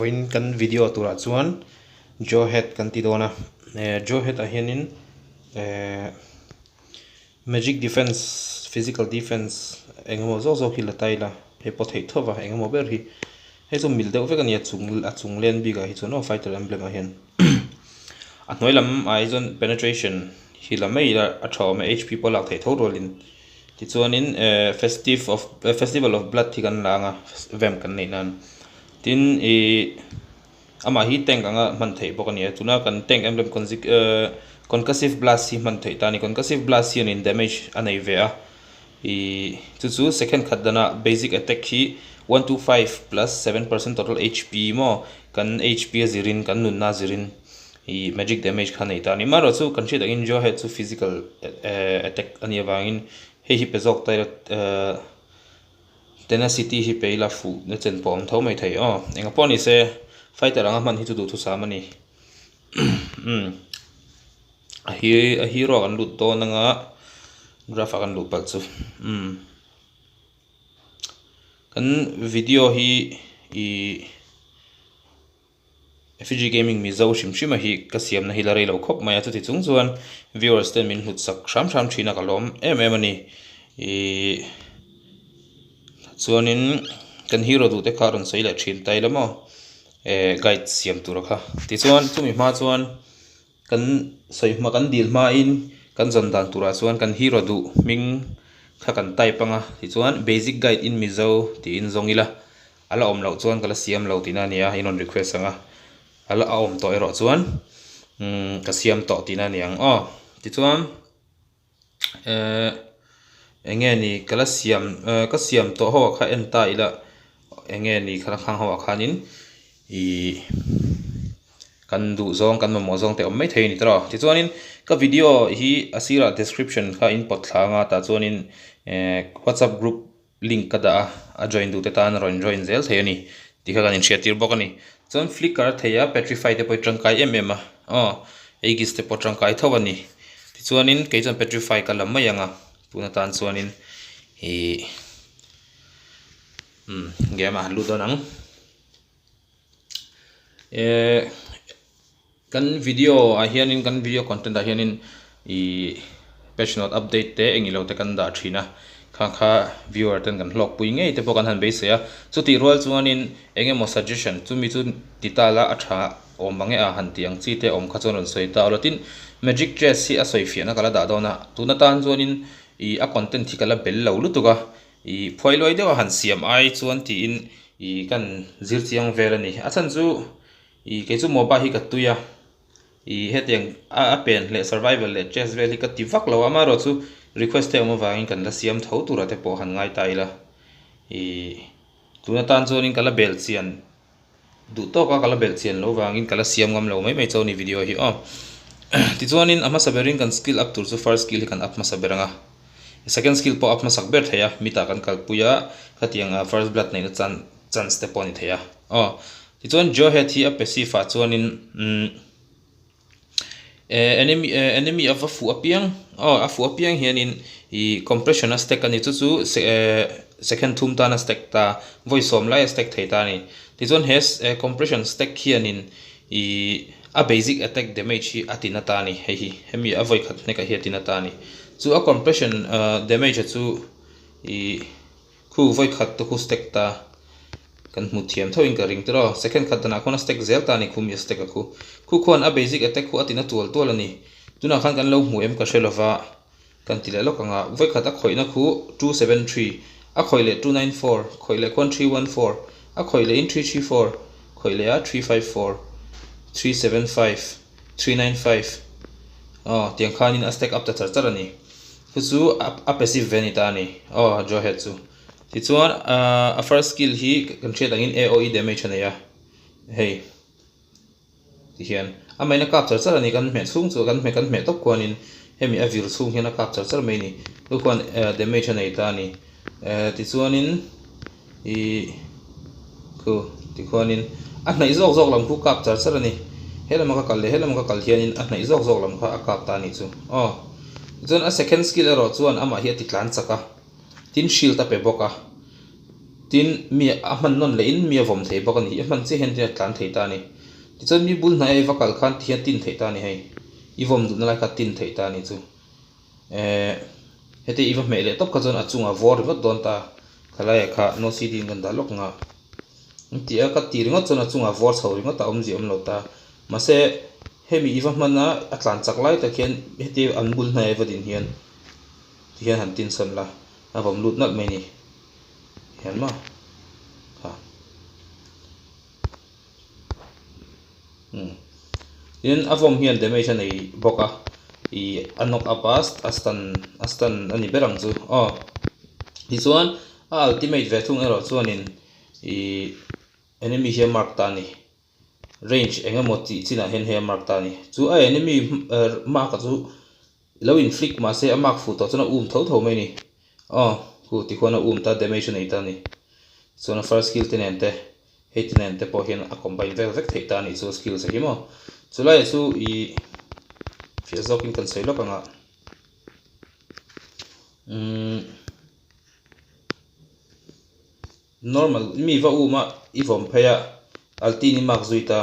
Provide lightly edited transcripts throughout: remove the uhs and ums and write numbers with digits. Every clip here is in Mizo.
Vawiin kan video turah chuan Jawhead kan ti dawn a, Jawhead ah hianin Magic Defense, Physical Defense eng emaw zawk zawk hi la ta ila, hei pawh theih tho va eng emaw ber hi. Hei chu mil deuh vek a ni a chung a chung len bikah hi chuan aw Fighter Emblem ah hian. A hnuai lam ah hi chuan Penetration hi la mai ila a tha awm e, HP pawh lak theih tho rualin. Tichuanin Festive of Festival of Blood hi kan la ang a, vamp kan neih nan. Tin ih amah hi tank anga hman theih bawk a ni a, tuna kan tank emblem concussive blast hi hman theih ta a ni. Concussive blast hianin damage a nei ve a, ih chu chu second khat danah basic attack hi 125 plus 7% total HP maw kan HP a zirin kan nunna a zirin. Ih magic damage kha nei ta a ni. Amaherawh chu kan hriat angin Jawhead chu physical attack a nih avangin hei hi pe zawk ta ila tenacity hi pe ila fuh na chen pawh a awm tho mai thei aw. Enga pawh ni se fighter anga hman hi chu duhthusam a ni. Umm a hi a hero ah kan lut dawn anga graph ah kan luh palh chu umm kan video hi ih. Fiji Gaming Mizo hrim hrim a hi ka siamna hi la rei lo khawp mai a, chuti chung chuan viewers ten min hlut sak hram hram thin a ka lawm em em a ni. Ihh chuanin kan hero duh te kha a rawn sawi leh thin ta ila maw eh guide siam tur kha tichuan chumi hma chuan kan sawi hma kan dil hmain kan zawn dan turah chuan kan hero duh hming kha kan type anga tichuan basic guide in Mizo tiin zawng ila. A la awm loh chuan ka la siam lo tihna a ni a, in rawn request ang a, a la awm tawh erawh chuan umm ka siam tawh tihna a ni ang aw. Tichuan ehh eng nge ni ka la siam ehh ka siam tawh ho ah kha en ta ila eng nge ni kha khang ho ah khanin ihh kan duh zawng kan mamawh zawng te a awm maithei a ni tawh. Tichuanin ka video hi a sirah description kha in pawt thla anga tah chuanin ehh whatsapp group link ka dah a, a join duh te tan a rawn join zel thei a ni tih kha kan inhriat tir bawk a ni. Chuan flicker a thei a, petrify te pawh hi tangkai em em a, aw aegis te pawh tangkai tho a ni. Tichuanin kei chuan petrify ka la mai ang a, tun atan chuanin ih umm game ah han lut dawn ang. Ehh kan video ah hianin kan video content ah hianin ihh patch note update te eng ilo te kan dah thin a kha kha viewer ten kan hlawk pui ngei te pawh kan han beisei a chutih rual chuanin eng emaw suggestion chumi chu ti ta la a tha awm ang e a han tih ang chi te awm kha chuan rawn sawi ta ula tin magic chess hi a sawi fiahna ka la dah dawn a tun atan chuanin ih a content hi ka la bel lo lutuk a. Ih phuai luai deuh a han siam ai chuan tiin ih kan zir chiang vel a ni. A chhan chu ih kei chu mobile hi ka tui a, ih hetiang a pen leh survival leh chess vel hi ka ti vak lo a, amaherawh chu request te awm avangin kan la siam tho tura te pawh han ngai ta ila. Ih tun atan chuanin ka la bel chian Duh tawk a ka la belh chian loh vangin ka la siam ngam lo mai mai chauh a ni video hi aw. Tichuanin a hmasa berin kan skill up tur chu first skill hi kan up hmasa ber ang a, second skill pawh up hmasak ber thei a, mitah kan kalpui a, khatiang first blood neihna chance te pawh a ni thei a aw. Tichuan Jawhead hi a passive ah chuanin umm. Eh enemy eh enemy a va fuh apiang aw a fuh apiang hianin ih compression a stack a ni chu chu eh second thum tan a stack ta vawi sawm lai a stack thei ta a ni tichuan he compression stack hianin ih a basic attack damage hi a ti na ta a ni hei hi hemi a vawi khat hnekah hi a ti na ta a ni chu a compression ah damage a chu ih. Khu vawi khat te khu stack ta kan hmu thiam tho in ka ring tiraw second khat danah khuan a stack zel ta a ni khu mi a stack a khu khu khuan a basic attack khu a tina tual tual a ni tunah khan kan lo hmu em ka hre lova kan ti leh lawk ang a vawi khat a khawihna khu 273 a khawih leh 294 khawih leh khuan 314 a khawih leh in 334 khawih leh a 354 375 395 aw tiang khanin a stack up ta char char a ni. Chu chu a passive ve a ni ta a ni. Aw Jawhead chu. Tichuan a first skill hi kan hriat angin AOE damage a nei a. Hei tihian a main a kap char char a ni kan hmeh chhung chu kan hmeh kan hmeh tawp khuanin hemi a vir chhung hian a kap char char mai a ni. Chu khuan damage a nei ta a ni. Tichuanin Ih khu tikhuanin a hnaih zawk zawk lam khu kap char char a ni. He lama ka kal leh he lama ka kal hianin a hnaih zawk zawk lam kha a kap ta a nih chu. Aw tichuan a second skill erawh chuan amah hi a ti tlan chak a, tin shield a pe bawk a. Tin, mi a hman nawn lehin mi a vawm thei bawk a ni. I hman chiah hian tin a tlan thei ta a ni. Tichuan mi bul hnaia i va kal khan ti hian tin theih ta a ni hei. I vawm duhna lai kha tin theih ta a ni chu. Ehh heti i va hmeh leh tawp kha chuan a chungah vawr ringawt dawn ta. Khalaiah kha no CD in kan dah lawk nga. An ti a, ka ti ringawt chuan a chungah vawr chho ringawt a awmzia awm lo ta. Mahse hemi i va hman a, a tlan chak lai tak hian heti an bul hnaia i va din hian ti hian han tin sawn la, a vawm lut nalh mai a ni. Hian maw? Kha. Umm. Tin a vawm hian damage a nei bawk a, ih a knock up a, a stun a stun a ni ber ang chu aw. Tichuan a ultimate ve thung erawh chuanin ih enemy hi a mark ta a ni. Range eng emaw tih chinah hian hei a mark ta a ni. Chu a enemy mark a chu lo inflict mahse a mark fuh tawh chuan a um tho tho mai a ni. Aw khu tikhuan a um ta damage a nei ta a ni. Chuan a first skill te nen te hei te nen te pawh hian a combine vel vek theih ta a nih chu skills a hi maw. Chulaiah chu ih fiah zawkin kan sawi lawk ang a umm normal mi va um a i vawm phei a altin i mark zui ta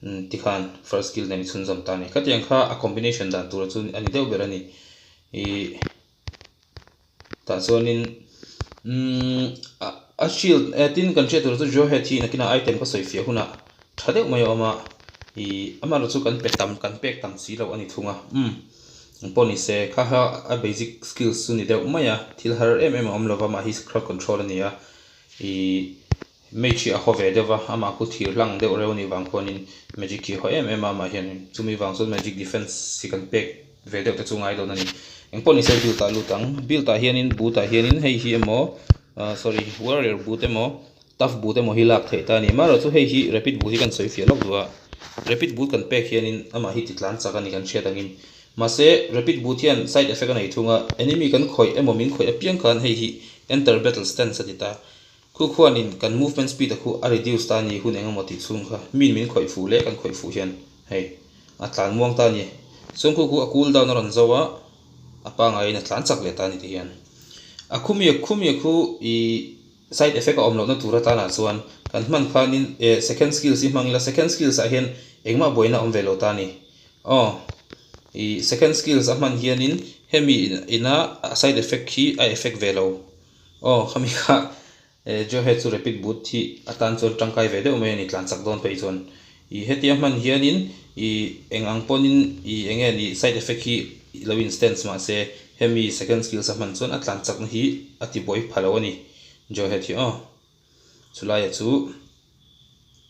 umm tikhan first skill nen i chhunzawm ta a ni. Khatiang kha a combination dan tur chu a ni deuh ber a ni ih. Tah chuanin umm a shield eh tin kan hriat tur chu Jawhead hi nakinah item ka sawi fiah hunah tha deuh mai a awm a ih amaherawh chu kan pe tam kan pek tam si loh a ni thung a umm engpawh ni se kha kha a basic skills chu ni deuh mai a thil har em em a awm lova mahhi crowd control a ni a ih Mage hi a haw ve deuh va, amah khu thir hlang deuh reuh a nih vang khuanin magic hi a haw em em a, amah hian chumi vang chuan magic defense hi kan pek ve deuh te chu ngai dawn a ni. Engpawh ni se build ah lut ang, build ah hianin boot ah hianin hei hi emaw sorry warrior boot emaw tough boot emaw hi lak theih ta a ni. Amaherawhchu hei hi rapid boot hi kan sawi fiah lawk duh a, rapid boot kan pek hianin amah hi ti tlan chak a ni kan hriat angin. Mahse rapid boot hian side effect a nei thung a, enemy kan khawih emaw min khawih apiang khan hei hi enter battle stance a ti ta. Khu khuanin kan movement speed a khu a reduce ta a ni hun eng emaw tih chhung kha min min khawih fuh leh kan khawih fuh hian hei a tlan muang ta a ni. Chuan khu khu a cool down a rawn zo a, a pangaiin a tlan chak leh ta a ni ti hian. A khumi a khumi a khu ih side effect a awm lohna tur atanah chuan kan hman khanin eh second skills hi hmang ila second skills ah hian engmah buaina a awm ve lo ta a ni. Aw ih second skills a hman hianin hemi ina side effect hi a effect ve lo. Aw khami kha Jawhead chu rapid boot hi atan chuan tangkai ve deuh mai a ni tlan chak dawn phei chuan ih hetia hman hianin ih eng ang pawnin ih eng nge ni side effect hi lo in stance mahse hemi second skills a hman chuan a tlan chakna hi a ti buai pha lo a ni Jawhead hi aw chulaiah chu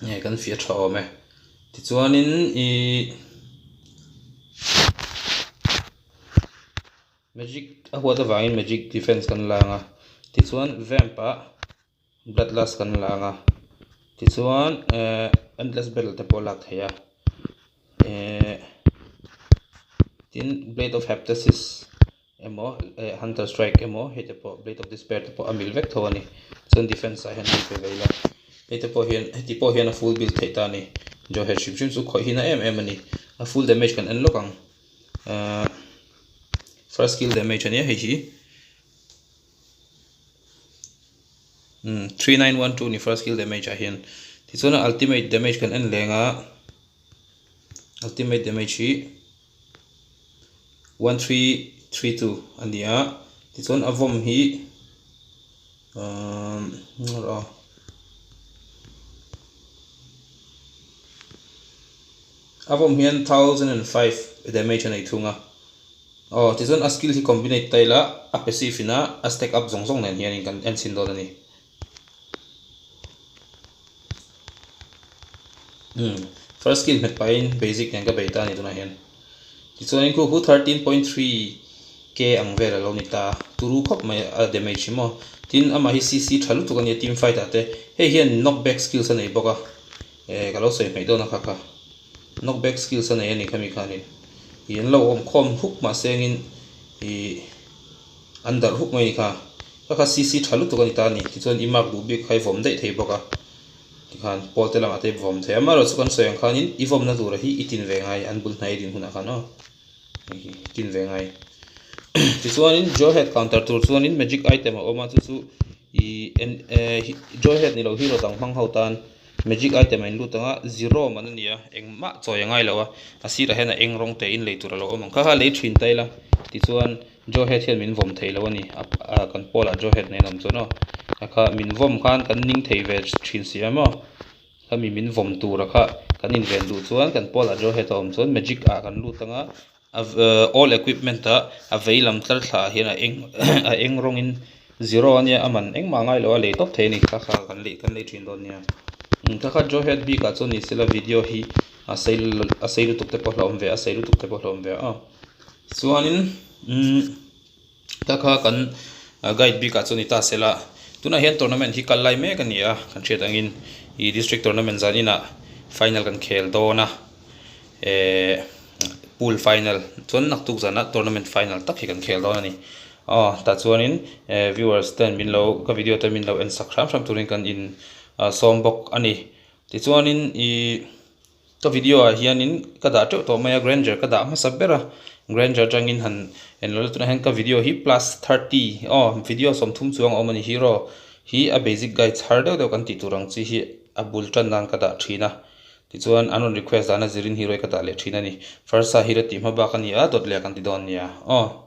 nge kan fiah tha awm e tichuanin ih. Magic a huat avangin magic defense kan la ang a, tichuan vamp ah bloodlust kan la ang a, tichuan ehh endless battle te pawh a lak theih a, ehh tin blade of heptasis emaw eh hunter strike emaw hei te pawh blade of despair te pawh a mil vek tho a ni, chuan defense ah hian an pe ve ila, hei te pawh hian heti pawh hian a full build theih ta a ni, jawhead hrim hrim chu khawih hi na em em a ni, a full damage kan en lawk ang. Ahh first skill damage ania hei hi umm 3912 ni first skill damage ah hian tichuan a ultimate damage kan en leng a ultimate damage hi 1332 a ni a tichuan a vawm hi umm aw. A vawm hian 1005 damage a nei thung a. Aw, tichuan a skill hi combinate ta ila a passive ina a stack up zawng zawng nen hianin kan en chhin dawn a ni. Umm, first skill hmet pahin basic nen ka bei ta a ni tunah hian. Tichuanin khu khu 13.3 k ang vel a lo ni ta, turu khawp mai a damage hi maw. Tin, amah hi CC tha lutuk a nia team fight ah te. Hei hian knock back skills a nei bawk a. Eh ka lo sawi hmeih dawn a kha kha. Knock back skills a nei a ni khami khanin. Ih an lo awm khawm huk mahse engin ih an darh huk mai a ni kha. Kha kha CC tha lutuk a ni ta a ni. Tichuan i mark duh bik kha i vawm daih thei bawk a. Tikhan pawl te lamah te i vawm thei a. Amaherawhchu chu kan sawi ang khanin i vawmna tura hi i tin ve ngai an bul hnai din hunah khan aw. Hei hi tin ve ngai. Tichuanin Jawhead counter tur chuanin magic item a awm a chu chu. Ih en eh Joyhead ni lo hero dang hmang ho tan magic item a in lut ang a, zero man a ni a, engmah chawi a ngai lo a, a sirah hian a eng rawng te in lei tur a lo awm ang kha kha lei thin ta ila tichuan Joyhead hian min vawm thei lo a ni a kan pawlah Joyhead nen a awm chuan aw a kha min vawm khan kan ning thei ve thin si a maw. Khami min vawm tura kha kan inven duh chuan kan pawlah Johead a awm chuan magic ah kan lut ang a, all equipment ah a vei lam tlar thla ah hian a eng a eng rawngin zero a nia a man engmah a ngai lo a lei tawp thei a ni kha kha kan lei kan lei thin dawn nia. Kha kha Johead bik ah chuan ni sela video hi a sei a sei lutuk te pawh hlauhawm ve a sei lutuk te pawh hlauhawm ve a aw chuanin umm. Ta kha kan guide bik ah chuan ni ta sela tunah hian tournament hi kal lai mek a ni a kan hriat angin ih district tournament zan inah final kan khel dawn a ehh pool final chuan naktuk zanah tournament final tak hi kan khel dawn a ni aw tah chuanin eh viewers ten min lo ka video te min lo en sak hram hram turin kan in sawm bawk a ni tichuanin ih. Ka video ah hianin ka dah teuh tawh mai a Granger ka dah hmasa ber a Granger atangin han en lo la tunah hian ka video hi plus 30 aw video 30 chuang a awm a ni hero hi a basic guide chhar deuh deuh kan tih tur ang chi hi a bul tan nan ka dah thin a tichuan an rawn request dan a zirin hero hi ka dah leh thin a ni first a hero tih hma bak a ni a dawt leh kan ti dawn nia aw.